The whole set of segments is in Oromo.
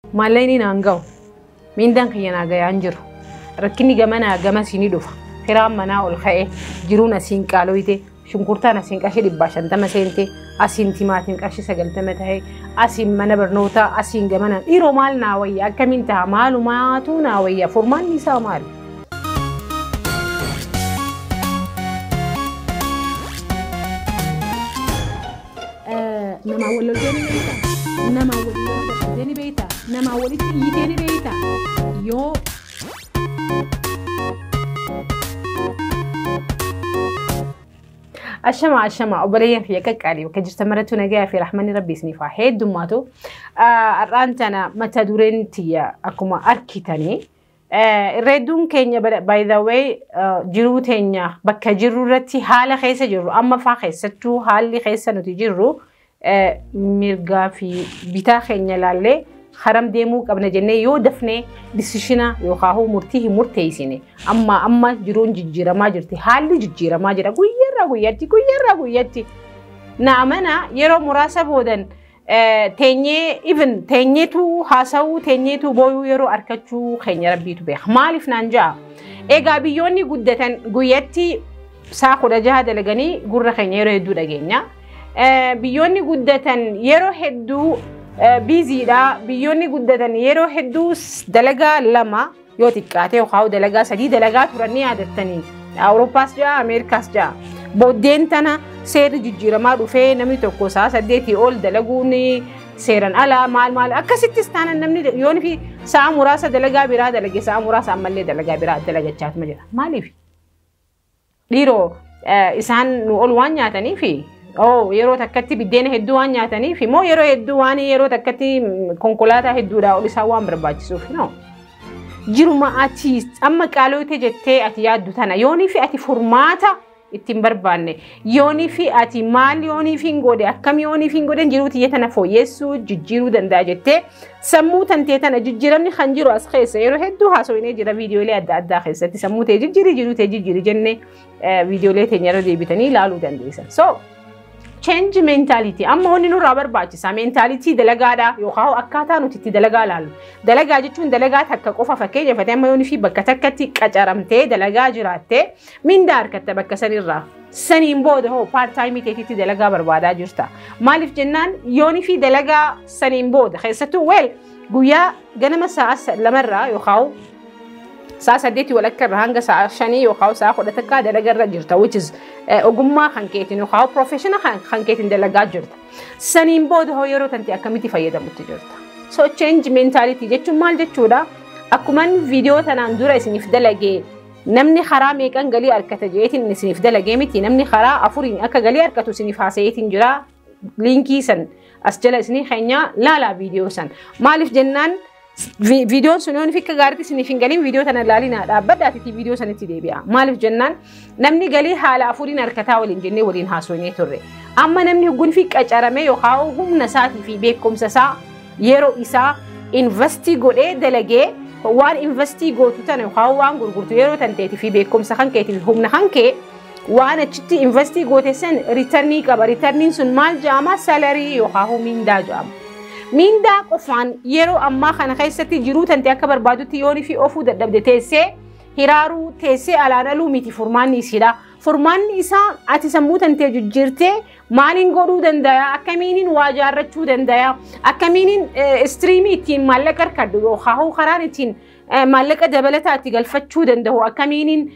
Maallaqni naan gahu. Miindaan kiyya naa gayaa hin jiru. Rakkinni gamanaa gamasii ni dhufa. Kiraan manaa ol ka'ee, jiruun asiin qaaloyte, shunkurtaan asiin qarshii 150 seente, asiin timaatiin qarshii 90 ta'e, asiin mana barnootaa, asiin gamanaan. Dhiiroo, maal naa wayya? Akkamiin ta'a? Maalumaatu naa wayya? Furmaanni isaa maali? Namaa wal loltee ni beektaa? Namaa walitti dadhabdee ni beektaa? Namaa walitti iyyitee ni beektaa? Yoo Ashama, ashama, obboleeyyan kiyya qaqqaalii, bakka jirtan marattuu nagayaa fi rahmanni Rabbi isiniif haa heddummaatu. Har'aan tana mata dureen tiyya akkuma arkitanii, irra hedduun keenya, by the way, jiruu teenya bakka jirru irratti, haala keessa jirru amma faa keessattuu, haalli keessa nuti jirru, mirgaa fi bitaa keenya ilaallee haram deemuu qabna jennee yoo dafnee decision yookaan murtii hin murteessine, amma amma jiruun jijjiiramaa jirti, haalli jijjiiramaa jira guyyaarraa guyyatti, guyyaarraa guyyatti. Na amana, yeroo muraasa boodan teenyee, even teenyeetu haasawuu, teenyeetu booyuu yeroo arkachuu keenya Rabbiitu beeka. Maaliif naan ja'a? Egaa biyyoonni guddatan guyyatti sa'a 16 dalaganii gurra keenya yeroo hedduu dhageenya. Biyyoonni guddatan yeroo hedduu busy dha. Biyyoonni guddatan yeroo hedduu dalagaa lama yoo xiqqaate yookaan dalagaa sadii dalagaa turan ni yaadattanii. Awurooppaas ja'a, Ameerikaas ja'a. Booddeen tana seerri jijjiiramaa dhufee namni tokko sa'a 8 ol dalaguun seeran alaa, maal maal. Akkasittis taanan namni yoon fi sa'a muraasa dalagaa biraa dalage, sa'a muraasa ammallee dalagaa biraa dalagachaatuma jira. Maaliif? Dhiiroo, isaan nu ol waan nyaataniifi, oh, yeroo takkatti biddeena hedduu waan nyaataniif moo yeroo hedduu waan yeroo takkatti konkolaataa hedduudhaa ol isaan waan barbaachisuuf? No. Jiruma ati amma qaaloote jettee ati yaaddu tana yoonii fi ati furmaata ittiin barbaanne, yoonii fi ati maal yoonii fi hin godhe, akkam yoonii fi hin godhe jiruu tiyya tana fooyyessuu jijjiiruu danda'a jettee sammuu tantee tana, jijjiiramni kan jiru as keessa yeroo hedduu haasofnee jira viidiyoolee adda addaa keessatti. Sammuu tee jijjiirii, jiruu tee jijjiirii jennee viidiyoolee teenya irra deebitanii ilaaluu dandeessan. So change mentality amma wanni nurraa barbaachisa mentality dalagaadha yookaan akkaataa nuti itti dalagaa ilaallu. Dalagaa jechuun dalagaa takka qofa, fakkeenyaaf ati amma yoonii fi bakka takkatti qacaramtee dalagaa jiraattee mindaa harkatta bakka sanirraa. Saniin booda hoo part time teetitti dalagaa barbaadaa jirta. Maaliif jennaan, yoonii fi dalagaa saniin booda keessattuu, well, guyyaa ganama sa'a 2rraa yookaan sa'a 8 walakka irraa hanga sa'a 5 yookaan sa'a 11 dalagaa irra jirta, which is ogummaa kan keetiin yookaan profession kan keetiin dalagaa jirta. Saniin booda hoo yeroo tanti akkamitti fayyadamutti jirta? So change mentality jechuun maal jechuudha? Akkuman viidiyoo tanaan dura isiniif dalagee, namni karaa meeqan galii argata jeetiin isiniif dalagee miti, namni karaa afuriin akka galii argatu isiniif haasayeetiin jira. Liinkii san as jala isinii keenya, laalaa viidiyoo san. Maaliif jennaan, viidiyoon sun yoon fikka gaariitti isiniif hin galiin, viidiyoo tana ilaalinaa, dhaabbadhaatitti viidiyoo sanitti deebi'a. Maaliif jennaan, namni galii haala afuriin harkataa waliin jennee waliin haasofnee turre. Amma namni huggun fi qacaramee yookaan humna isaatii fi beekumsa isaa, yeroo isaa invest godhee dalagee, waan invest gootu tana yookaan waan gurgurtu yeroo tanteetii fi beekumsa kan keetii fi humna kan kee waan achitti invest goote san return qaba. Returniin sun maal jedhama? Salary yookaan miindaa jedhama. Miindaa qofaan yeroo ammaa kana keessatti jiruu tante akka barbaadutti yoonii fi ofuu dadhabde, teessee hiraaruu, teessee alaan aluu miti furmaanni isiidha. Furmaanni isaa ati sammuu tantee jijjiirtee maaliin godhuu danda'a, akkamiinin waa jaarrachuu danda'a, akkamiinin stream ittiin maallaqa harkadhu yookaan karaan ittiin maallaqa dabalataa itti galfachuu danda'u akkamiinin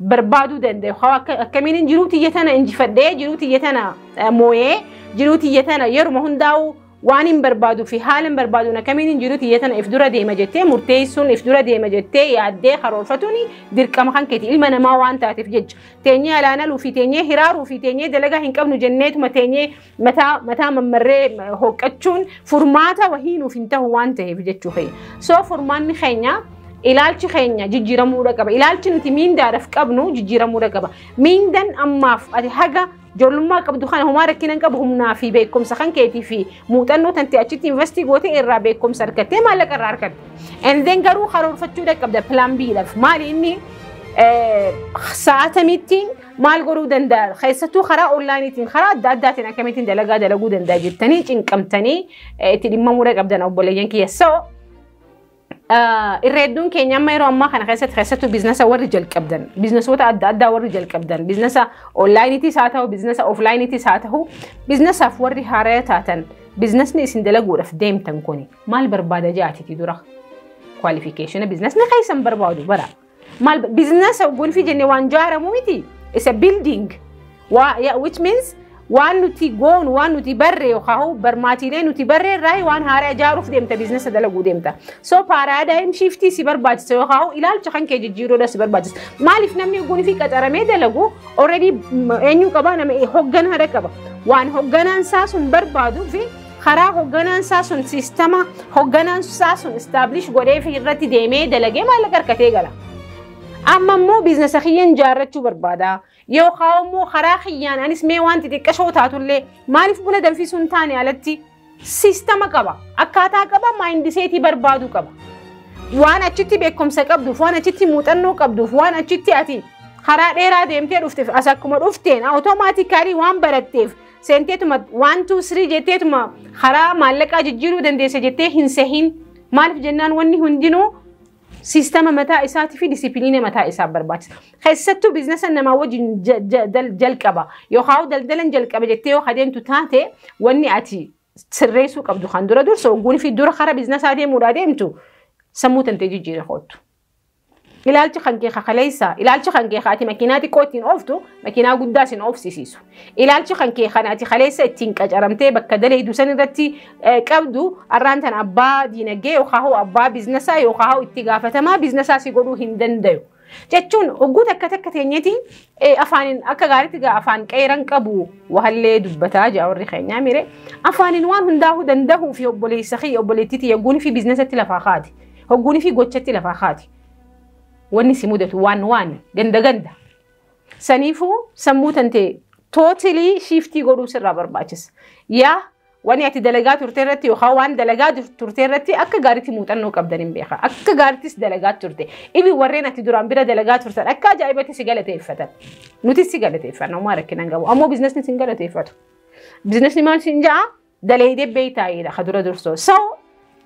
barbaaduu danda'u, akkamiinin jiruu tiyya tana injifadhee, jiruu tiyya tana mooyee, jiruu tiyya tana yeruma hundaa'u waan hin barbaaduu fi haala hin barbaaduun akkamiin jiruu tiyya tana if dura deema jettee murteessuun, if dura deema jettee yaaddee karoorfatuun dirqama kan keeti ilma namaa waan taateef jecha. Teenyee alaan aluu fi teenyee hiraaruu fi teenyee dalagaa hin qabnu jenneetuma teenyee mataa mataa mammarree hoqqachuun furmaata wahii nuuf hin ta'u waan ta'eef jechuu keenya. So furmaanni keenya ilaalchi keenya jijjiiramuudha qaba. Ilaalchi nuti miindaadhaaf qabnu jijjiiramuudha qaba. Miindan ammaaf ati haga ijoollummaa qabdu kana homaa rakkina hin qabu, humnaa fi beekumsa kan keetii fi muuxannoo tante achitti invest goote irraa beekumsa argattee maallaqa irraa argatte. And then garuu karoorfachuudha qabda plan B dhaaf. Maali inni sa'aatamitti maal godhuu danda'a, keessattuu karaa onlineiitiin, karaa adda addaatiin akkamittiin dalagaa dalaguu danda'a jettanii cinqamtanii itti dhimmamuudha qabdan, obboleeyyan kiyya. So Irra hedduun keenya amma yeroo ammaa kana keessatti, keessattuu business warri jalqabdan, businessoota adda addaa warri jalqabdan, business onlineiitiis haa ta'u, business offlineiitiis haa ta'u, businessaaf warri haaraa taatan, businessni isin dalaguudhaaf deemtan kuni maal barbaada jaatiti dura qualification businessni keessan barbaadu bara. Maal business gonfii jenne? Waan jaaramu miti, isa building, which means waan nuti goonu, waan nuti barre yookaan barmaatiilee nuti barre irraa waan haaraa ijaaruuf deemta, business dalaguu deemta. So paradigm shiftii si barbaachisa yookaan ilaalcha kan kee jijjiiruudha si barbaachisa. Maaliif? Namni gonfii fi qaxaramee dalagu already eenyu qaba? Nama hogganaadha qaba. Waan hogganaan isaa sun barbaaduu fi karaa hogganaan isaa sun, system hogganaan isaa sun establish godhee fi irratti deemee dalagee maallaqa harkatee gala. Amma immoo business kiyyaan ijaarrachuu barbaada. Yookaan immoo karaa kiyyaan anis mee waan xixiqqashoo taatullee maaliif buna danfisuu hin taane alatti system qaba. Akkaataa qaba, mindsetii barbaadu qaba. Waan achitti beekumsa qabduuf, waan achitti muuxannoo qabduuf, waan achitti ati karaa dheeraa deemtee dhufteef, as akkuma dhufteen automatically waan baratteef seenteetuma 1 2 3 jetteetuma karaa maallaqaa jijjiiruu dandeessa jettee hin sehin. Maaliif jennaan, wanni hundinuu system mataa isaatii fi discipline mataa isaa barbaachisa. Keessattuu business namaa wajjin jalqaba yookaan daldalan jalqaba jettee yoo adeemtu taate, wanni ati sirreessuu qabdu kan dura dursa ogguun fi dura karaa businessaa deemuudhaa deemtu sammuu tantee jijjiira hoottu. Ilaalchi kan kee kakaleessa, ilaalchi kan kee ati makiinaa xiqqoo ittiin ooftu makiinaa guddaa sin oofsisiisu. Ilaalchi kan kee kan ati kaleessa ittiin qacaramtee bakka daleedu san irratti qabdu arraan tan abbaa diinagdee yookaan abbaa businessaa yookaan itti gaafatamaa businessaa si godhuu hin dandayu. Jechuun hogguu takka takka teenyeeti afaaniin akka gaariitti afaan qeeran qabu wahallee dubbataa jaa warri keenyaa mire, afaaniin waan hundaa'uu danda'uu fi obboleessa fi obboleettiitii yogguun fi businessatti lafaa kaati. Hogguun fi gochatti lafaa kaati. Wanni si mudatu waan waan ganda ganda. Saniifuu sammuu tantee totally shiftii godhuu sirraa barbaachisa. Yaa, wanni ati dalagaa turte irratti yookaan waan dalagaa turte irratti akka gaariitti muuxannoo qabdan hin beeka. Akka gaariittis dalagaa turte. Ibi warreen ati duraan bira dalagaa turtan akka ajaa'ibatti si galateeffatan. Nutis si galateeffanna, homaa rakkina hin qabu. Ammoo businessni si hin galateeffatu. Businessni maal siin ja'a? Daleedee beeytaa'eedha ka dura dursoo. So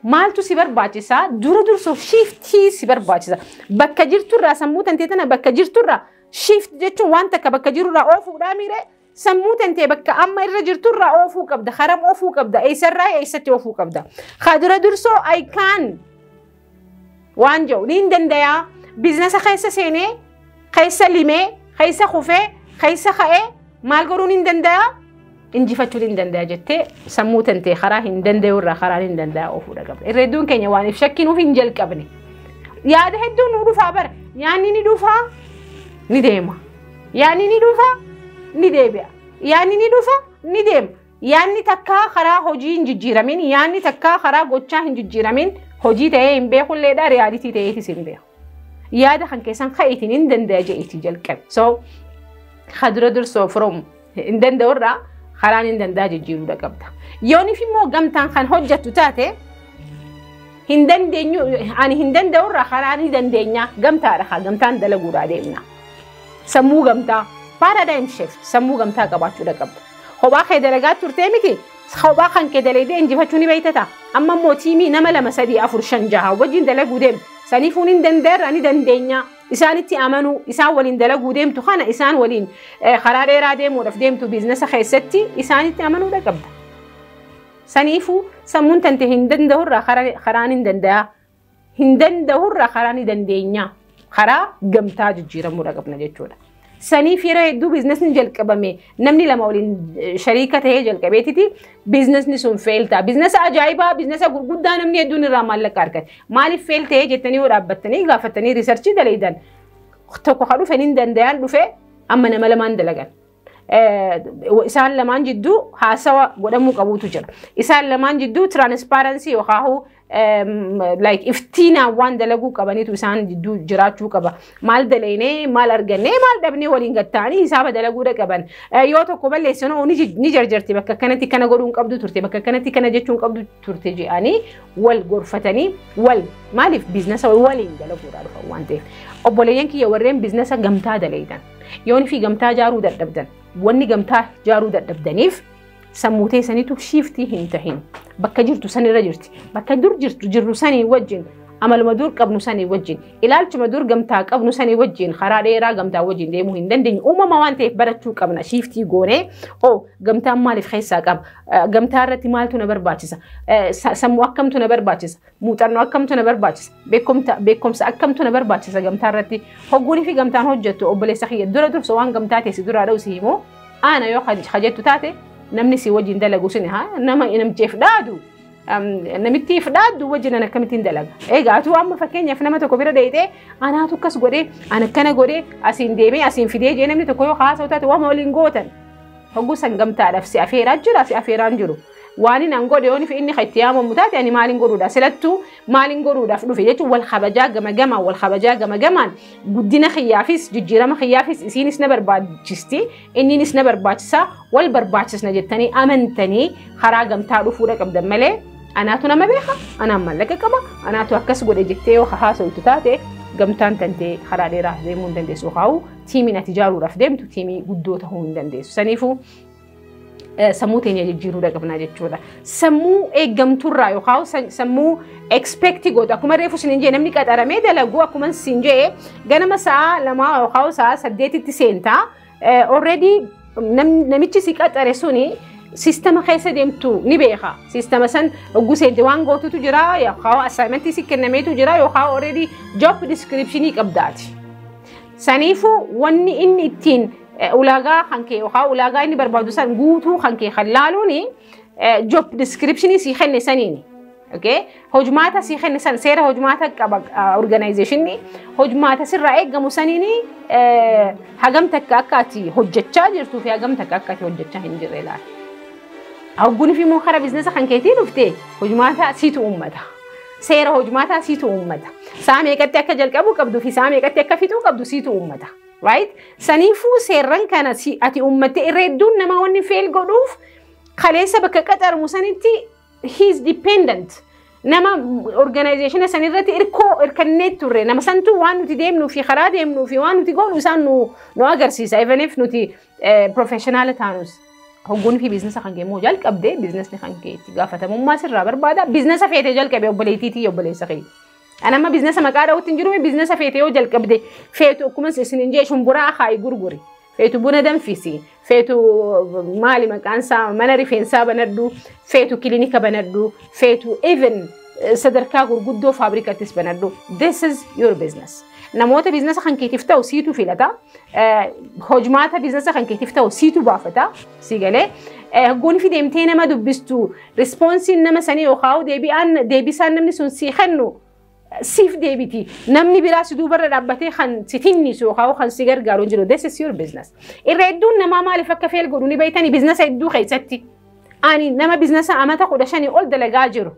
maaltu si barbaachisaa? Dura dursoo shiftii si barbaachisa. Bakka jirturraa sammuu tantee tana bakka jirturraa shift jechuun waan takka bakka jirurraa oofuudhaa miire. Sammuu tantee bakka amma irra jirturraa oofuu qabda. Haram oofuu qabda. Eessarraa eessatti oofuu qabda? Ka dura dursoo I can waan jedhu niin dandayaa. Business keessa seenee, keessa limee, keessa kufee, keessa ka'ee maal godhuun hin dandayaa? Injifachuun hin danda'a jettee sammuu tantee karaa hin danda'u irraa karaa hin danda'a oofuudha qabda. Irra hedduun keenya waan if shakkinuuf hin jalqabne. Yaada hedduun nu dhufaa bara. Yaanni ni dhufaa, ni deema. Yaanni ni dhufaa, ni deebi'a. Yaanni ni dhufa, ni deema. Yaanni takkaa karaa hojii hin jijjiiramin, yaanni takkaa karaa gochaa hin jijjiiramin hojii ta'ee hin beekulleedha, reality ta'eetis hin beeku. Yaada kan keessan ka'iitiin hin danda'a je'iitii jalqabe. So kadura dursoo from hin danda'urraa karaan hin danda'a jijjiiruudha qabda. Yoonif immoo gamtaan kan hojjettu taate, hin dandeenyu, ani hin danda'urraa karaa ni dandeenya, gamtaadha, haa gamtaan dalaguudhaa deemna. Sammuu gamtaa, paradigm shift, sammuu gamtaa qabaachuudha qabda. Kophaa kee dalagaa turtee miti, kophaa kan kee dalaydee injifachuu ni beektata. Amma immoo teamii nama lama, sadii, afur, shan, jaha wajjin dalaguu deemtu. Saniifuun hin danda'arra ni dandeenya. Isaanitti amanuu, isaan waliin dalaguu deemtu kana, isaan waliin karaa dheeraa deemuudhaaf deemtu business keessatti isaanitti amanuudha qabda. Saniifuu sammuun tante hin danda'urraa karaan hin danda'a. Hin danda'urraa karaa ni dandeenya. Karaa gamtaa jijjiiramuudha qabna jechuudha. Saniif yeroo hedduu businessni jalqabame namni lama waliin shariika ta'ee jalqabeetiti businessni sun fail ta'a. Business ajaa'ibaa, business gurguddaa namni hedduun irraa maallaqa argate. Maaliif fail ta'ee jettanii yoo dhaabbattanii gaafatanii researchii dalayidan, tokko ka dhufe hin danda'an dhufe amma nama lamaan dalagan. Isaan lamaan jidduu haasawa godhamuu qabuutu jira. Isaan lamaan jidduu transparency yookaan like iftiinaan waan dalaguu qabaniitu isaan jidduu jiraachuu qaba. Maal dalaynee, maal argannee, maal dhabnee waliin gatta'anii hisaaba dalaguudha qaban. Yoo tokko balleessanoo ni jarjarti, bakka kanatti kana godhuu hin qabdu turte, bakka kanatti kana jechuu hin qabdu turte jedhanii wal gorfatanii wal maaliif business waliin dalaguudhaa dhufan waan ta'eef. Obboleeyyan kiyya warreen business gamtaa dalaydan, yoon fi gamtaa jaaruu dadhabdan, wanni gamtaa jaaruu dadhabdaniif sammuu teessaniitu shiftii hin tahin. Bakka jirtu sanirra jirti. Bakka dur jirtu jirru sanii wajjin Amaluma dur qabnu sanii wajjin, ilaalchuma dur gamtaa qabnu sanii wajjin karaa dheeraa gamtaa wajjin deemuu hin dandeenyu. Uumama waan ta'eef barachuu qabna. Shift goonee, oo gamtaan maaliif keessaa qaba? Gamtaa irratti maaltu na barbaachisa? Sammuu akkamtu na barbaachisa? Muuxannoo akkamtu na barbaachisa? Beekumsa akkamtu na barbaachisa gamtaa irratti? Hogguunii fi gamtaan hojjettu, obboleessa kiyya, dura dursa waan gamtaa teessi duraa dha'u si himoo ana yoo hajjettu taate, namni si wajjin dalagu suni haa nama namcheef dhaadu. Namitti fudhaaddu wajjin an akkamittiin dalaga? Egaa atuu amma fakkeenyaaf nama tokko bira deeyitee, anaatu akkas godhee, an akkana godhee, asiin deemee asiin fidee jee, namni tokko yoo haasa'u taate, waan waliin gootan. Hogguu san gamtaadhaaf si afeeraa jira, si afeeraan jiru. Waan inni an godhe yoon inni itti yaamamu taate, ani maaliin godhuudha? Silattuu maaliin godhuudhaaf dhufe jechuun wal kabajaa gama gamaan, wal kabajaa gama gamaan, guddina kiyyaafis jijjiirama kiyyaafis isiinis na barbaachisti, inninis na barbaachisa, wal barbaachisna jettanii amantanii karaa gamtaa dhufuudha qabdan malee, anaatu nama beeka, anaan maallaqa qaba, anaatu akkas godhe jettee yoo haasa'utu taate, gamtaan tantee karaa dheeraaf deemuu hin dandeessu. Haa'u tiimiin ati ijaaruudhaaf deemtu tiimii guddoo ta'uu hin dandeessu. Saniifuu sammuu teenya jijjiiruudha qabnaa jechuudha. Sammuu eeggamturraa yookaan sammuu expect gootu, akkuma reefu isin jee, namni qaxaramee dalagu, akkuma isin jee, ganama sa'a 2 yookaan sa'a 8tti seentaa, already namichi si qaxare suni siistama keessa deemtu ni beeka. Siistama san hogguu seente waan gootutu jira, yookaan assignmentii si kennameetu jira, yookaan already job descriptionii qabdaati. Saniifuu wanni inni ittiin ulaagaa kan kee yookaan ulaagaa inni barbaadu san guutuu kan kee kan laaluuni job descriptionii si kenne saniini. Okay? Hojmaata si kenne san, seera hojmaata qaba organizationni, hojmaata sirraa eeggamu saniini hagam takka akka ati hojjechaa jirtuu fi hagam takka akka ati hojjechaa hin jirre ilaala. Hogguun fi immoo karaa biizinasa kan keetii dhufte, hojmaata siitu uummata. Seera hojmaataa siitu uummata. Sa'a meeqatti akka jalqabuu qabdu fi sa'a meeqatti akka fixuu qabdu siitu uummata. Right? Saniifuu seerran kana ati uummattee, irra hedduun namaa wanni fail godhuuf kaleessa bakka qaxaramu sanitti he is dependent. Nama organization sanirratti irkoo irkannee turre, nama santuu waan nuti deemnuu fi karaa deemnuu fi waan nuti goonu isaan nu agarsiisa. Even if nuti professional taanus. Hogguun fi biizinasa kan kee immoo jalqabdee, biizinasni kan kee itti gaafatamummaa sirraa barbaada. Biizinasa feetee jalqabe, obboleettiitii, obboleessa kee. Ani amma biizinasa maqaa dha'utti hin jiru. Biizinasa feete yoo jalqabde, feetu akkuma isin hin jee shumburaa haayi gurguri. Feetu buna danfisi. Feetu maali maqaan isaa, mana rifeensaa banadhu. Feetu kilinika banadhu. Feetu even sadarkaa gurguddoo faabrikattis banadhu. This is your business. Namoota biizinasa kan keetiif ta'u siitu filata. Hojmaata biizinasa kan keetiif ta'u siitu baafata. Si galee. Hogguun fi deemtee nama dubbistu, responseiin nama sanii yookaan deebisaan namni sun sii kennu siif deebiti. Namni biraa si duubarra dhaabbatee kan si tinnisu yookaan kan si gargaaru hin jiru. This is your business. Irra hedduun namaa maaliif akka fail godhu ni beektani biizinasa hedduu keessatti? Ani nama biizinasa amata 15 ol dalagaa jiru.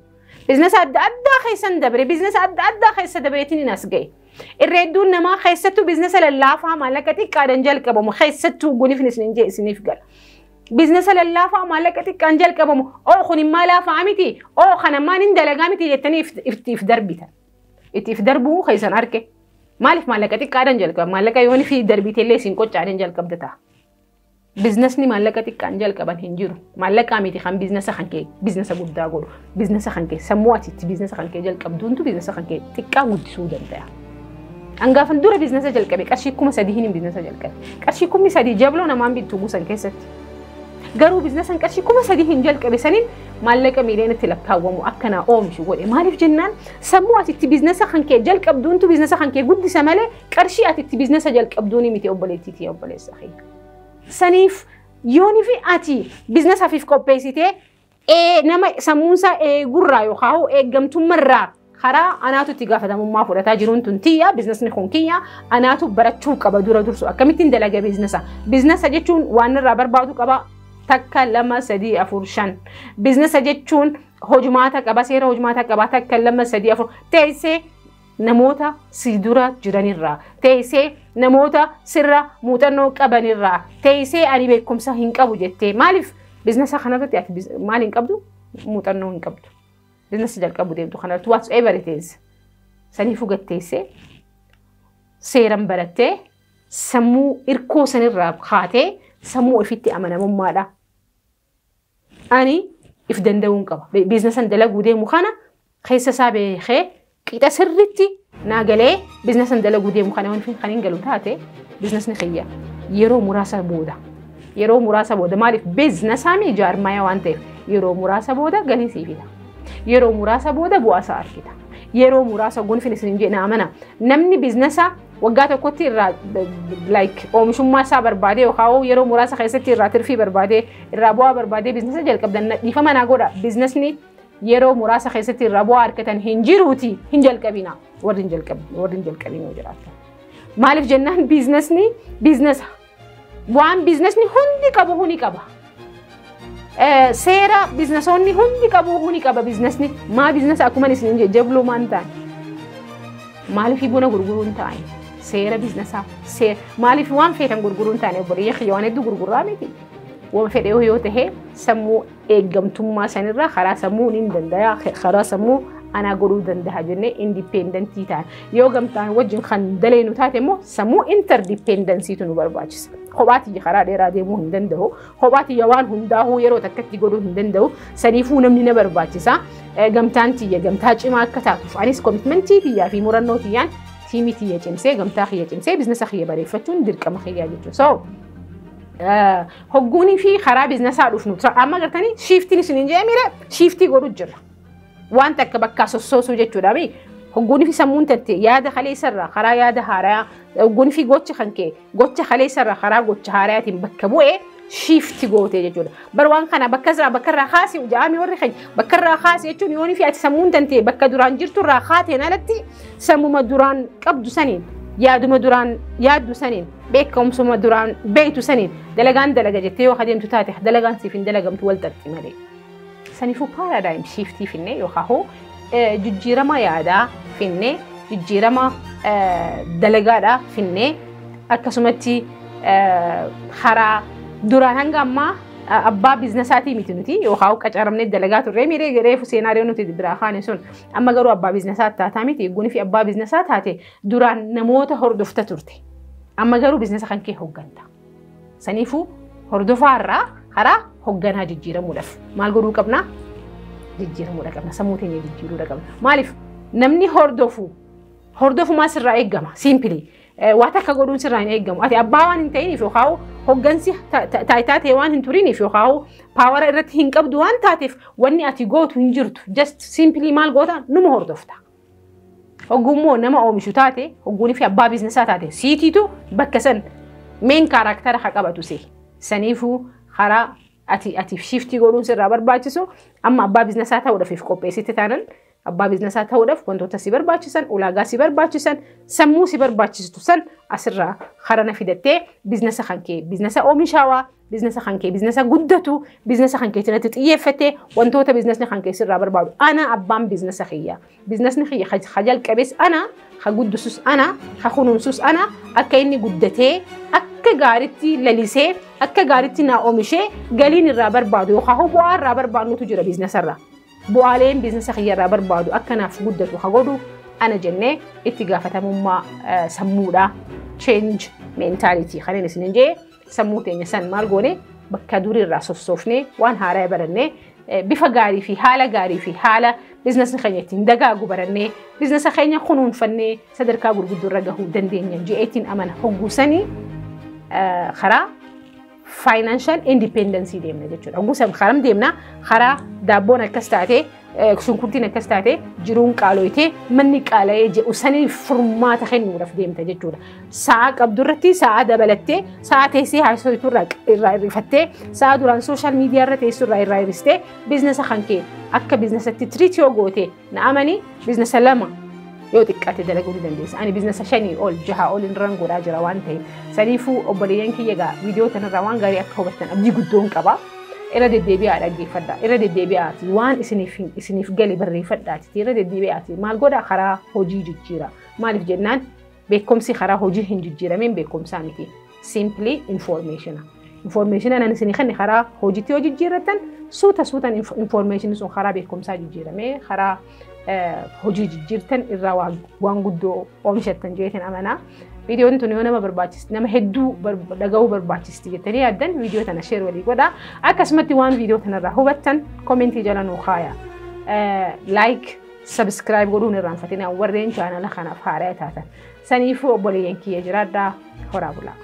Biizinasa adda addaa keessan dabre, biizinasa adda addaa keessa dabreetiin as ga'e. Irra hedduun namaa keessattuu biizinasa lallaafaa maallaqa xiqqaadhaan jalqabamu keessattuu guniifni isin jee isiniif gala. Biizinasa lallaafaa maallaqa xiqqaan jalqabamu, oo kun immaa laafaa miti, oo kana maan hin dalagaa miti jettanii if darbitan. Itti if darbuu keessan arge. Maaliif maallaqa xiqqaadhaan jalqaba? Maallaqa yoon fi darbiteellee isin qoccaadhaan jalqabda ta'a. Biizinasni maallaqa xiqqaan jalqaban hin jiru. Maallaqaa miti kan biizinasa kan kee biizinasa guddaa godhu. Biizinasa kan kee, sammuu ati itti biizinasa kan kee jalqabduuntu biizinasa kan kee xiqqaa guddisuu danda'a. Hangaafan dura biizinasa jalqabe qarshii 3000 hin biizinasa jalqabe. Qarshii 3000 jabloo namaan bittu guusan keessatti. Garuu biizinasan qarshii 3000 hin jalqabe saniin maallaqa miiliyoonatti lakkaawwamu akkanaa oomishu godhe. Maaliif jennaan, sammuu ati itti biizinasa kan kee jalqabduuntu biizinasa kan kee guddisa malee qarshii ati itti biizinasa jalqabduuni miti, obboleettiitii, obboleessa kee. Saniif yooni fi ati biizinasaafif qopheessitee nama sammuunsaa eegurraa yookaan eeggamtummarraa karaa anaatu itti gaafatamummaa fudhataa jiruun tun tiyya, biizinasni kun kiyya, anaatu barachuu qaba, dura dursu akkamittiin dalaga biizinasa? Biizinasa jechuun waan irraa barbaadu qaba, takka, lama, sadii, afur, shan. Biizinasa jechuun hojumaata qaba, seera hojumaata qaba, takka, lama, sadii, afur. Teessee namoota si dura jiranirraa, teessee namoota sirra muuxannoo qabanirraa, teessee ani beekumsa hin qabu jettee, maaliif biizinasa kanarratti ati maal hin qabdu? Muuxannoo hin qabdu. Biizinasa jalqabu deemtu kanarratti, whatsoever it is. Saniifuu gatteessee seeran barattee, sammuu irkoo sanirraa kaatee, sammuu ofitti amanamummaadha. Ani if danda'uun qaba. Biizinasan dalaguu deemu kana keessa isaa beekee Qixa sirriitti naa galee biizinasa dalaguu deemu kana waan kan hin galu taate, biizinasni kiyya yeroo muraasa booda, yeroo muraasa booda, maaliif biizinasaa mi jaarmaya waan ta'eef, yeroo muraasa booda galii sii fida. Yeroo muraasa booda bu'aa isaa argita. Yeroo muraasa gonfin isin jedhe amana. Namni biizinasa waggaa tokkotti irraa like oomishummaa isaa barbaadee yookaan yeroo muraasa keessatti irraa tirfii barbaadee, irraa bu'aa barbaadee biizinasa jalqabdan, dhiifama naa godha, biizinasni yeroo muraasa keessatti irraa bu'aa argatan hin jiruuti hin jalqabina, warri hin jalqabin, warri hin jalqabin yoo jiraatan. Maaliif jennaan, biizinasni biizinasa waan biizinasni hundi qabu huni qaba. Seera biizinasoonni hundi qabu huni qaba biizinasni. Maa biizinasa akkuma isin jedhe jabloo maan ta'an? Maaliif buna gurguruu hin ta'an? Seera biizinasaa seera maaliif waan feetan gurguruu hin taane? Obboleeyya kiyya, waan hedduu gurgurraa miti. Waan fedhe yoo ta'e, sammuu eeggamtummaa sanirraa karaa sammuu ni danda'a, karaa sammuu anaa godhuu danda'a jennee independentii ta'an. Yoo gamtaan wajjin kan daleenu taate immoo sammuu interdependencyitu nu barbaachisa. Kophaatiyya karaa dheeraa deemuu hin danda'u. Kophaatiyya waan hundaa'uu yeroo takkatti godhuu hin danda'u. Saniifuu namni na barbaachisa. Gamtaan tiyya gamtaa cimaa akka taatuuf anis commitmentii tiyyaa fi murannoo tiyyaan teamii tiyya cimsee, gamtaa kiyya cimsee, biizinasa kiyya bareeffachuun dirqama kiyyaa jechuudha. So hogguunii fi karaa biizinasaa dhufnu amma gartanii shiftiin isin hin jedhamire, shiftii godhu jira. Waan takka bakkaa sossoosuu jechuudha. Hogguunii fi sammuun tatte yaada kaleessarraa karaa yaada haaraa, hogguunii fi gocha kan kee gocha kaleessarraa karaa gocha haaraatiin bakka bu'ee shift goote jechuudha. Bar waan kana bakka irraa bakka irraa kaasi jaami, warri keenya bakka irraa kaasi jechuun yoonii fi ati sammuun tantee bakka duraan jirtu irraa kaateen alatti, sammuma duraan qabdu saniin, yaaduma duraan yaaddu saniin, beekumsuma duraan beektu saniin dalagaan dalaga jettee yoo adeemtu taate, dalagaan siif hin dalagamtu, wal xaxxi malee. Saniifuu paradigm shiftii finnee yookaan hoo jijjiirama yaadaa finnee, jijjiirama dalagaadhaa finnee, akkasumatti karaa duraan hanga ammaa abbaa biizinasaatii miti nuti yookaan qacaramnee dalagaa turre miiree reefu scenario nuti biraa kaane sun, amma garuu abbaa biizinasaa taataa miti. Eegguun fi abbaa biizinasaa taate, duraan namoota hordofta turte, amma garuu biizinasa kan kee hogganta. Saniifuu hordofaarraa karaa hogganaa jijjiiramuudhaaf maal godhuu qabna? Jijjiiramuudha qabna, sammuu teenya jijjiiruudha qabna. Maaliif namni hordofu hordofumaa sirraa eeggama, simply waan takka godhuun sirraa hin eeggamu. Ati abbaa waan hin ta'iniif yookaan hoggansi taayitaa ta'e waan hin turiniif yookaan powera irratti hin qabdu waan taateef, wanni ati gootu hin jirtu. Just simply maal goota? Numa hordofta. Hoggummoo nama oomishu taate, hogguunii fi abbaa biizinasaa taate, siitiitu bakka san main charactera haa qabatu see. Saniifuu karaa ati shiftii godhuun sirraa barbaachisu, amma abbaa biizinasaa ta'uudhaaf qopheessite taanan, abbaa biizinasaa ta'uudhaaf wantoota si barbaachisan, ulaagaa si barbaachisan, sammuu si barbaachistu san asirraa karana fidattee biizinasa kan kee biizinasa oomishaawaa, biizinasa kan kee biizinasa guddatu, biizinasa kan kee irratti xiyyeeffattee, wantoota biizinasni kan kee sirraa barbaadu, ana abbaan biizinasa kiyya, biizinasni kiyya ha jalqabes ana, ha guddisus ana, ha kunuunsus ana, akka inni guddatee akka gaaritti lalisee akka gaaritti naa oomishee galiin irraa barbaadu yookaan bu'aa irraa barbaadnutu jira biizinasarraa. Bu'aaleen biizinasa kiyyarraa barbaadu akka naaf guddatu ha godhu ana jennee itti gaafatamummaa sammuudha, change mentality kanneen isin jee, sammuu teenya san maal goone, bakka duriirraa sossoofnee waan haaraa barannee, bifa gaarii fi haala gaarii fi haala biizinasni keenya ittiin dagaagu barannee, biizinasa keenya kunuunfannee sadarkaa gurguddoo irra gahuu dandeenya je'eetiin amana. Hogguusanii karaa financial independency deemna jechuudha. Hogguu karam deemna? Karaa daabboon akkas taate, shunkurtiin akkas taate, jiruun qaaloyitee, manni qaala'ee jedhu sanii furmaata kennuudhaaf deemta jechuudha. Sa'a qabdu irratti sa'a dabalattee, sa'a teessee haasoftu irraa hir'ifattee, sa'a duraan social media irra teessu irraa hir'istee, biizinasa kan kee akka biizinasatti treat yoo goote, na amanii, biizinasa lama yoo xiqqaate dalaguu ni dandeessa. Ani biizinasa shanii ol, jaha ol irraan godhaa jira waan ta'eef. Saniifuu obboleeyyan kiyya gaa, viidiyoo kanarraa waan gaarii akka hubattan abdii guddoon qaba. Irra deddeebi'aa dhaggeeffadha. Irra deddeebi'aati waan isiniif gale barreeffadhaati. Irra deddeebi'aati maal godha? Karaa hojii jijjiira. Maaliif jennaan, beekumsi karaa hojii hin jijjiirameen beekumsaa miti. Simply information. Information nan isinii kenne karaa hojiitti yoo jijjiirrattan, suuta suutan information sun karaa beekumsaa jijjiiramee karaa hojii jijjiirtan irraa waan guddoo oomishattan jeetiin amanaa. Viidiyoon tun yoo nama barbaachisti, nama hedduu dhaga'uu barbaachisti jettanii yaaddan, viidiyoo tana share walii godhaa. Akkasumatti waan viidiyoo tanarraa hubattan commentii jala nuu kaaya. Like Subscribe godhuun irraanfatinaa warreen chaanala kanaaf haaraa taatan. Saniifuu obboleeyyan kiyya jiraadhaa, horaa bulaa.